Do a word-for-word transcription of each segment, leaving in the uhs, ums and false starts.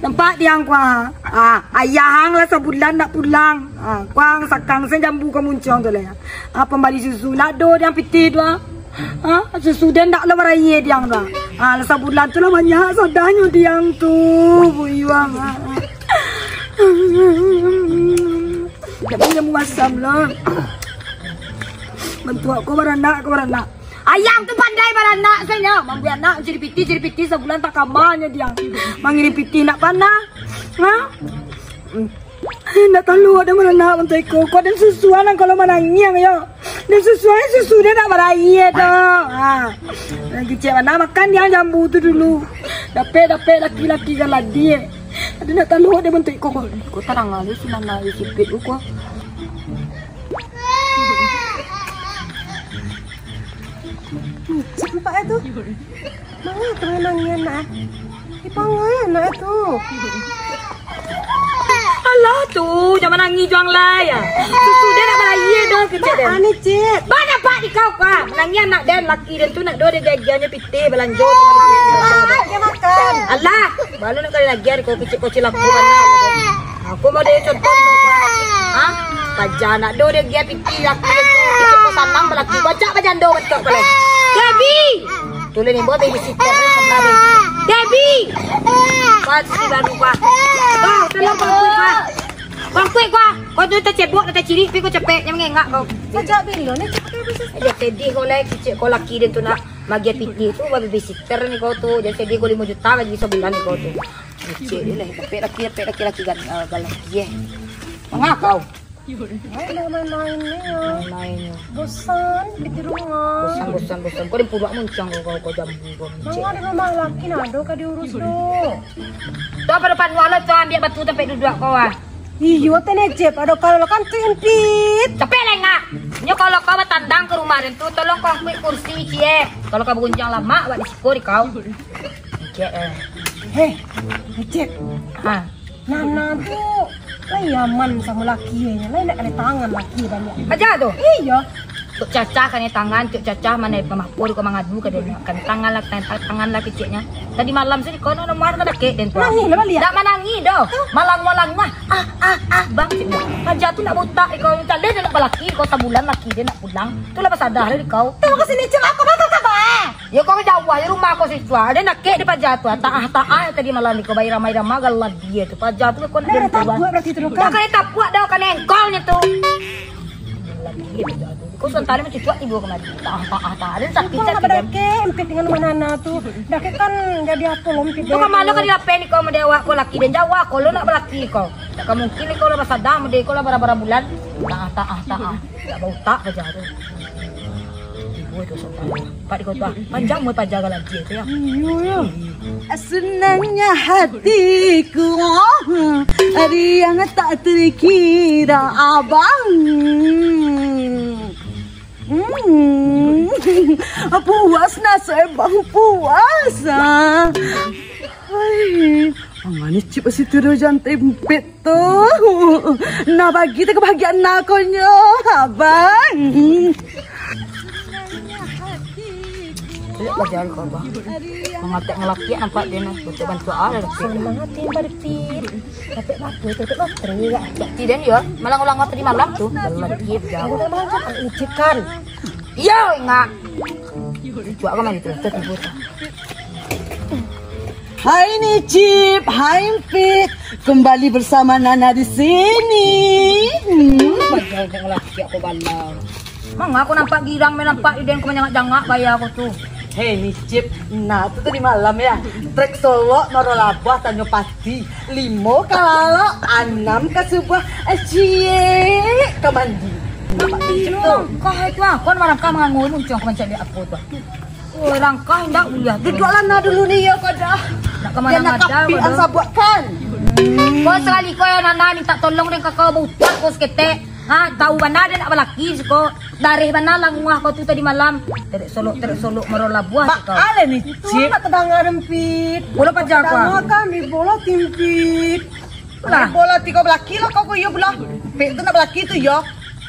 Nampak diang kuah. Ah, ayah ang lah sabulan ndak pulang. Ah, kuang sakang sen jambu ka muncuang tu lah. Ah, pambali susu ndak ado diang pitih tu ah. Ah, susu den ndak lah baraie diang tu ah. Ah, lah sabulan tu lah banyak sadahnyo diang tu. Buyuang ah. Tapi nyo muasam lah. Bantuak ko baranak, ko baranak. Ayam tu pandai baranak sajo. Mambuek anak jadi piti, jadi piti sabulan tak kabanyo diang. Mangirim piti nak panah. Ha? Nak talu ada baranak bantuak iko. Kok den susuan ang kalau manangiang yo. Den susuan susu dia nak baraie tu. Ha. Lagi cek mana makan diang jambu tu dulu. Dapek-dapek laki-laki galadie. Ada nak talu dia bantuak iko kok. Kok tarang alis, sunan alis sipit tu kok. Cik nampak tu. Manga tu manangiang anak eh. Dipangai anak tu. Alah tu, jan manangih juang lai ah. Susu dia nak baraie dah kecek den. Ani cik. Ba nampak di kau ka. Manangih anak den, laki den tu nak do dia gagiahnyo pitih balanjo tu. Dia makan. Alah, balu nak kali lagi ada kau kecek kau cilako anak. Aku mau dia contoh ni kau. Ha? Paja nak do dia gagiah pitih laki den tu. Kecek kau sanang balaki. Bacak bajando bantuak kau lai. Debbie! Tulih ni buat babysitter ni sebentar ni. Debbie! Pas si baru pa. Kau tolong pangkuik pa. Pangkuik pa. Kau tu tacebok, dah tacirik, pi kau capek, jangan mangengak kau. Sajak bilo ni cik pakai babysitter? Aja sedih kau lai, kicik kau laki dia tu nak magiah pitih tu, babysitter ni kau tu. Jangan sedih kau lima juta gaji sabulan ni kau tu. Kicik dia lah, capek laki, capek laki, laki gan, uh, galaki eh. Manga kau? Ai, dah main-main ni yo. Main-main yo. Bosan di rumah. Bosan, bosan, bosan. Kau di pudak muncang kau, kau, kau jambu kau. Manga di rumah laki nado ka diurus tu. Tu apa depan dua lo tu ambiak batu tampek duduak kau ah. Iyo, tene Jep, ado kalau kan tu impit. Tapi lengak. Nyo kalau kau batandang ke rumah den tu, tolong kau angkuik kursi ciek. Kalau kau bagunjang lamak, awak di siko di kau. Ciek eh. Heh, Jep. Ha. Nana tu lai aman samo laki e, lai nak kanai tangan laki banyak. Aja tu. Iyo. Cuk Cacah kanai tangan, Cuk Cacah mana pamapo ko mangadu ka dia. Kanai tangan lah, kanai tangan lah keceknya. Tadi malam sini kono nomor ka dakek den tu. Manangih lah baliak. Dak manangih doh. Malang-malang mah. Ah, ah, ah, bang. Aja tu nak butak iko. Tadi dia nak balaki iko sabulan laki dia nak pulang. Tu lah basadah lah di kau. Tengok ke sini, Cep. Aku bakal kabar. Yo kau jauah, yo rumah kau situ. Ada nak kek di paja tu. Taah, taah tadi malam ni kau bayi ramai-ramai galah dia tu. Paja tu kau nak tapuak berarti tu kan? Dah kena tapuak dah, kena engkolnya tu. Kau sementara mencucuk ibu kemari. Taah, taah, taah. Ada sakit. Kau tak sakit, dah kan? Kek empit dengan mana tu. Dah kek kan jadi apa lo empit. Kau kemana kau di lapen ni kau mau dewa kau laki dan jauh kau lo nak belaki kau. Tak mungkin ni kau lah basadar, mode kau lah bara-bara bulan. Taah, taah, taah. Tak bau tak paja tu. Ibu itu sopan. Pak di kota. Panjang muat paja galanti itu ya. Iyo ya. Senangnya hatiku, riang tak terkira abang. Hmm. Puas nak sebang puas. Hai, angani cip situ do jantai empit. Tu, nah bagi tu kebahagiaan nak konyo, abang. Lihat paja kau, abang. Mangatek ngelakiak nampak dia nah. Bantu-bantu ah, lah, tapi. Senang hati yang berpikir. Tapi apa itu, tak baterai, ya? Tidak, yo. Malang ulang waktu di malam tu. Dalam lagi, jauh. Udah malam kan, licik kan? Iyo, ingat. Cuak kan main tu, tu, tu, tu. Hai Nicip, hai Empit, kembali bersama Nana di sini. Hmm. Macam orang laki aku balau. Mang, aku nampak girang, main nampak iden, aku manyangak-jangak bayar aku tu. Hei Nicip, nah tu tadi malam ya, trek Solok Maro Labuah Tanyo Pati, limo ka lalok, anam ka subuah, eh, ciek ka mandi. Nampak Nicip tu. Kau itu ah, kau marangkah mangangoi muncung aku mancari aku tu. Woi, langkah indak buliah tu. Duduaklah nah dulu ni, yo, kau dah. Nak ka mana-mana. Dia nak kapi ang sabuak kan. Kau sakali kau yo, Nana, minta tolong dek kakak bautak kau saketek. Ha, tahu bana dia nak balaki siko. Dareh bana languah kau tu tadi malam. Terek Solok, terek Solok Maro Labuah siko. Baa lai ni, Cip? Itu nak tadanga dempit. Bola paja kau. Tadanga kan, di bola timpit. Lah. Bola tigo balaki lah kau, kau iyo bola. Pek tu nak balaki tu, yo.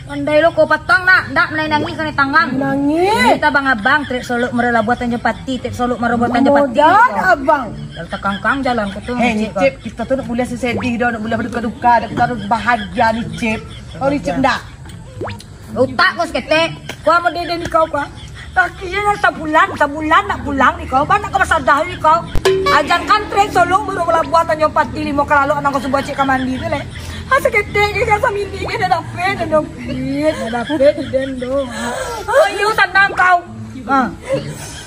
Pandai lo ko patang nak, ndak manangi kanai tangan. Nangih. Kita abang-abang, trek Solok Muaro Labuah Tanjuang Pati, trek Solok Muaro Labuah Tanjuang Pati. Mudah, abang. Kalau takangkang jalan ko tu, Hei, ngecek ko. Nicip, kita tu nak buliah sesediah doh, nak buliah berduka-duka, nak kita harus bahagia, Nicip. Kau Nicip ndak? Utak ko saketek. Kau mau dede ni kau, kau. Laki dia sabulan, sabulan nak pulang ni kau. Bana kau basadah ni kau. Ajankan trek Solok Muaro Labuah Tanjuang Pati limo kalalok anang kau subuah cek ka mandi tu leh. Ha, saketek ke ka samini ke dah dapet, dah dapet, dah dapet di den doh. Oh, iyo, sanang kau. Ha.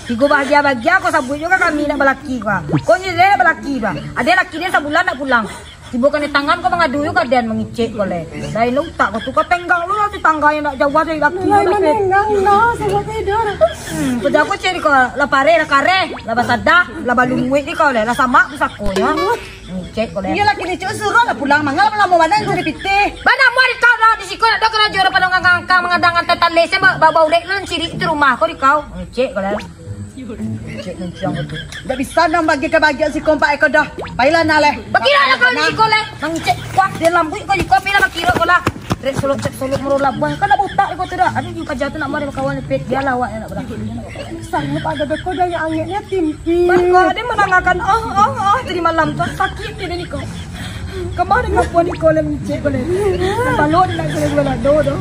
Tigo bahagia-bahagia kau sabuik juo ka kami nak balaki kau. Kau ni leh balaki kau. Ado laki dia sabulan nak pulang. Tibo kanai tangan kau mangadu juo ka den mangicek kau leh. Lain lo utak kau tu, kau tenggang lo lah tetangga yang nak jauah dari laki kau lah, Pet. Tenggang lah, sama tidur. Hmm, pajak kau cek di kau, lah pareh, lah kareh, lah basadah, lah balunguik di kau leh, lah samak pusako nyo. Ngicek kau leh. Iyo lah, kini cuk suruah lah pulang, mangga lamo-lamo bana cari pitih. Bana muari kau dah, di siko nak dah karajo dah padang angkang-angkang mangadang antai taleh, saya ba-, ba-, baulek nan ciri itu rumah kau di kau. Ngicek kau leh. Cek nunciang betul. Ndak bisa nang bagi ka bagian si kompak eko dah. Pailah nah leh. Bakiro lah kau ni siko leh. Mangicek kuah dia lambuik kau jiko pailah bakiro kau lah. Trek Solok, trek Solok Muaro Labuah. Kan nak botak kau tu dah. Aduh, yu paja tu nak mari bakawan ni, Pet. Biarlah awak yang nak berakhir. Sanggup ada beko dari angeknya timpi. Beko ada menangakan ah ah ah tadi malam tu sakit dia ni kau. Kemari kau puan kau leh mangicek kau leh. Balok nak kau leh dua lado tu.